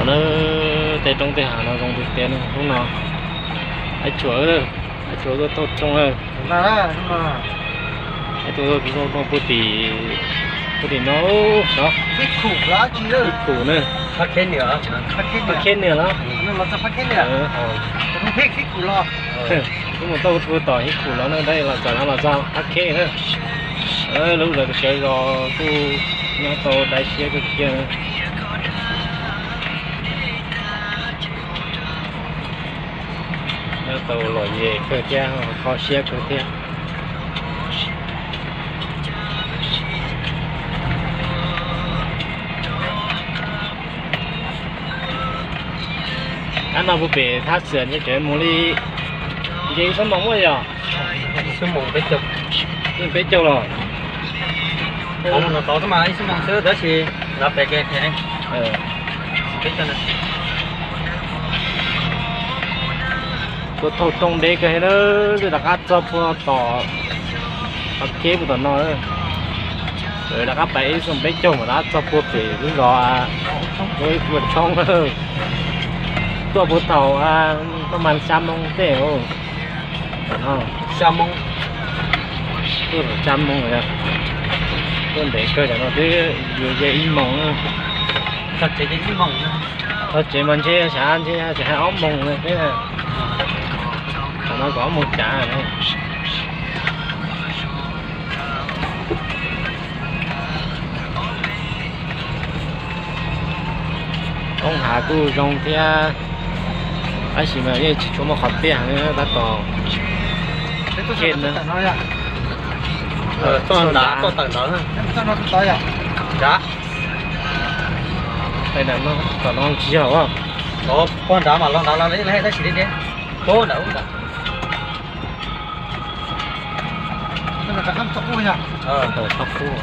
Na, tej roob tej hav no zoo tiag tiag ne. Hnub no Aib Tshuam, Aib Tshuam tuaj taug roob na. Aib Tshuam tuaj taug roob puag tim, puag tim no, Phib Khum na. Phab Khej Niam los? Wb mus tau puag tom Phib Khum los na, tab los txog no los txog Phab Khej na. Lub zos sawv zos kuj nyob tau dai siab kawg kiag. Nyob tau lom zem kawg thiab, kho siab kawg thiab. Tab no puag pem thaj xwm ntshe tseem mus li nce ib xuab moos muaj yog? Ib xuab moos peb caug. Peb caug los? Ib xuab moos xwb tab sis no pem ke pem. Tuaj taug roob deb kawg na, twb rov qab txog puag tom, tom Khej puag tom no. Rov qab pem ib xuab moos peb caug mas rov qab txog puag pem lub zos, lub ua tshoob. Tuaj puag thaum, tuaj mas xya moo tej. Xya moo. Tuaj thaum xya moo, tuaj ntev kawg, tam no twb yuav ze ib moos. Txog tsev mas ntshe xav ntshe tseem hais ob moos thiab. Tam no kom ob moos cav. Roob hav kuj zoo thiab, tab sis mas yeej tsis tshua muaj qhov tiaj, tab tom khej na. Txoj nrad tuaj tawm ntawd. Nrad. Tom no tsis yog os. Pog nrad mas los nrad los ib leeg tab sis deb deb. Pog nrad ub nrad. Txoj qub.